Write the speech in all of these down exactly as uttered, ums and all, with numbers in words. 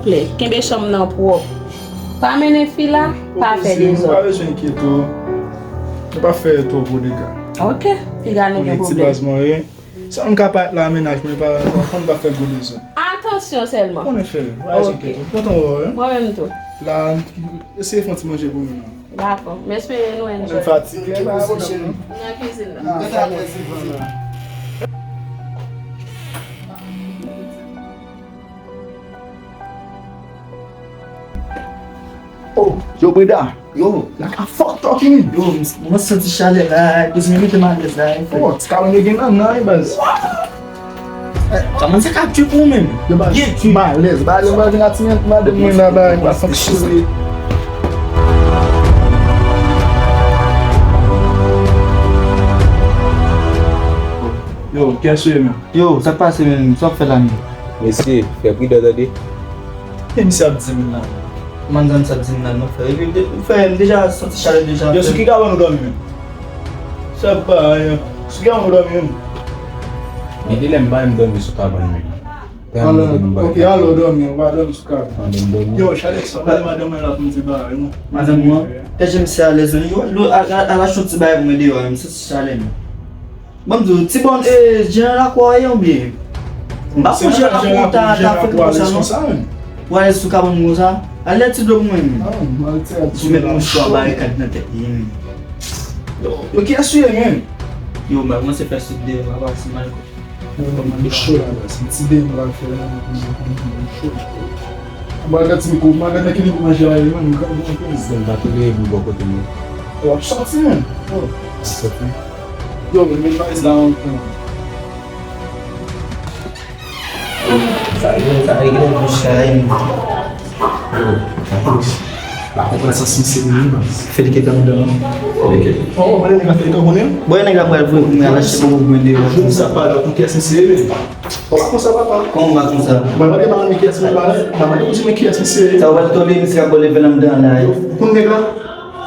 Silvouplè, kenbe chanm nan pwòp. Pa mennen fi la, pa fè dezòd. Mesye, nou pa bezwen enkyete w. Nou pa fè twò gwo dega. Ok, piga nou gen pwoblèm. Ti baz mwen ye. Sa m ka parèt la, mennaj mwen pa, pa konn pa fè gwo dezòd. Atansyon sèlman. Konnen fè, pa bezwen enkyete w. Pran tan w, wi. Mwen menm tou. La, eseye fè yon ti manje pou nou, non. Dakò. M espere nou enjoy. Mwen fatige, pa pwoblèm, non. Nan kizin nan. Nan kizin nan. Oh, yo, Breda. Yo, like a fuck talking. Yo, m, mwen santi chalè la, kouzin, mete m alèz la, en fèt. Oh, ti kalon yo gen nan nan, baz. Kòman sa k ap tchwe pou ou menm? Yo, baz, byen tchwe. M alèz, baz, yo, baz, vin ati, madanm mwen la, baz, m pa santi chalè. Yo, kiyès ou ye menm? Yo, sa k pase menm? Sa w ap fè la menm? Mesye, fè pridan tande. Kiyès misye ap di m la? Manzann sa ap di m la, non, frè. Epi, de-, frè, m deja santi chalè deja, frè. Yo, sou ki kabann ou dòmi menm? Sa pa anyen. Sou ki kabann ou dòmi menm? Gen de lè m pa menm dòmi sou kabann menm. Alò, ok, alò dòmi, ou pa dòmi sou kabann. Yo, chalè sa, pale madanm mwen la pou m di bagay, non. Madanm mwen, tèt jan misye alèz, wi. Yo, al, al, al achte yon ti bagay pou mwen deyò, m santi chalè, menm. Ban m di w, ti bòn, e, jan lakwa a ye oubyen? M pa konn jan lakwa a ta, ta fèt konsa, non. Ou alèz sou kabann konsa? Al lè ti dlo pou mwen, menm. Ou met mouchwa barikad nan tèt li, menm. Yo, kiyès ou ye, menm? Yo, m a kòmanse fè sik deyò, m a pase mal. Yo, m cho la, baz. Ti deyò m pral fè la, m cho. M pral gad ti mikwo, m pral gad nan ki nivo manje a ye, menm, m pral gad anpil. Zen pa tou leve pou bò kote m. Yo, w ap sòti, menm. Yo. Sòti. Yo, men valiz la ankò. Sa regle, sa regle bouch la, hein. Yo, Patrice. Pa konprann sa sanse li, non. Fè li kèk anndan, non. Fè li kèk. Oh, oh, nèg la fè li kòkonnen? Bon, nèg la pral voye pou mwen al achte bonbon pou mwen deyò. Jou sa pa lòt, ou kè sanse li. Ou pa konsa, papa. Kòman ou pa konsa? Mwen mande madanm kiyès mwen pale. Mwen mande pou di mwen kiyès misye ye. Sa ou pral tande misye ap bò level anndan la. Yo, konn nèg la?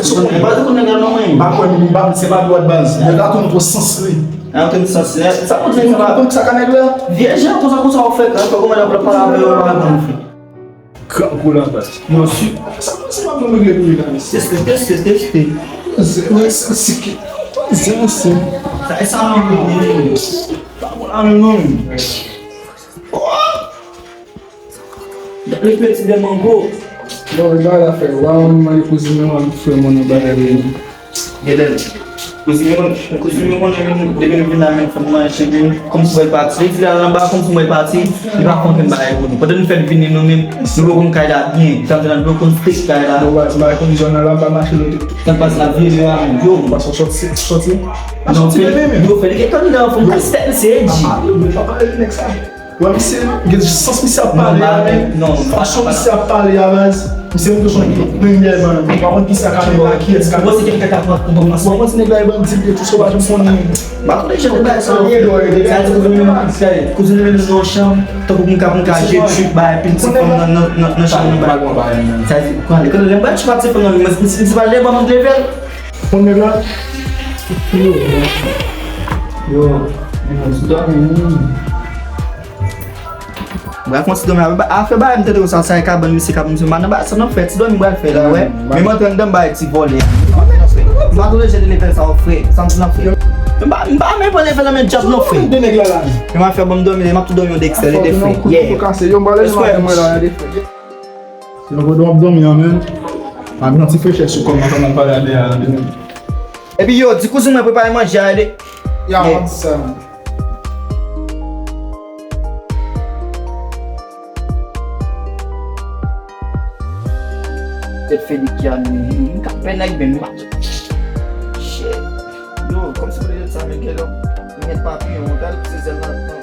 Èske ou konn, pa di konn nèg la non, mwen. M pa kwè, m pa, se pa dwat baz. Nèg la tou montre sans li. An, konn sans li. Sa pou di sa. Ou konn sa ka nèg la? Vye jan, konsa, konsa ou fè, kan fè kòman nèg la pale avè yo, pa konn fè. Gran kou la baz. Yo, si. Sa pou se pa bon regle pou li la, mesye. Teste, teste, teste. Zen, zen, zen, zen. Sa e sa non, non, non. Pa bon la menm non. Oh! Gade peti de mango. Bon, e bagay la fè. Wa, mwen mande kouzin mwen, mwen frè mwen nan bagay li. Gade. Kouzin mwen, kouzin mwen, mwen, depi nou vin la, men fè mwen manje, men kòmsi mwen pati. Li di la anba, kòmsi mwen pati. Li pa fè okenn bagay pou nou. Pandan nou fè l vini nou menm, nou poko konn kay la byen. Tankou nan nou poko konn fix kay la. Yo, wa, ti bagay kondisyon nan la, pa mache lote. Sa k pase la, vye la, yo. Ou pa sòti, sòti? Non, fè li, yo, fè li gen kandidan, fò m kase tèt misye, Edji. Pa pale, pa pale de nèg sa. Wè, misye, gen sans misye ap pale a, men fason misye ap pale a, baz. Misye montre son premyèman, ou pa konn kisa ka mennen la, kiyès ka. Ou panse ke nèg la ka pran, ou panse nèg la e bandi, li tou, sa w pa janm konnen. M pa konnen jan de bagay sa yo. Sa di kouzin mwen, kouzin mwen nan yon chanm, tankou pou m ka, pou m ka jwe trip, bay, epi ti fanm nan, nan, nan, nan chanm nan, bay. Sa di, konnen, konnen, lè m bay trip ak ti fanm nan, mwen, mwen, mwen, mwen, mwen, mwen, Konn nèg la? Yo, yo, yo, ti dòmi, wi. M pral fè yon ti dòmi. Afè bagay m tande konsa, sa e kabann misye k ap, misye pa nan bagay sa nan fè. Ti dòmi m pral fè la, wè. Men m antre anndan m bay ti vòlè. M pa tande jan de level sa yo, frè. Sa m di nan fè. M pa, m pa menm pran level nan men djab non, frè. Men m ap fè bon m dòmi, m ap tou dòmi yon dekstè, de frè. Yeah. Yo, m pral ale nan mwen la, de frè. Se yon kote w ap dòmi an, menm. Ak yon ti frechè sou kò m, m ap pale a dèyè a, menm. Epi yo, di kouzin mwen prepare manje a, de. Ya, m ap di sa. Tèt Felix a, menm. M ka fè nèg menm. Shit. Yo, kòmsi mwen te di sa, men gen lè m gen papiyon, gade se zèl nan, nan, nan.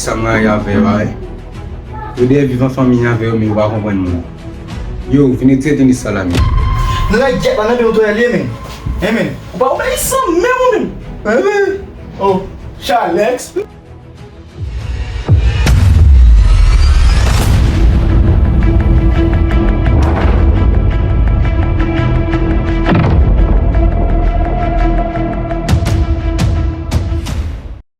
Sa m rayi avè yo a, wi. Yo dèyè viv an fanmi avè yo, men yo pa konprann moun. Yo, vin retire tenis sa la, men. Nan lè gyèt la, nan men w touyè l ye, men. Hein, men. Ou pa obeyisan menm ou menm. Hein, men. Oh, Chalex.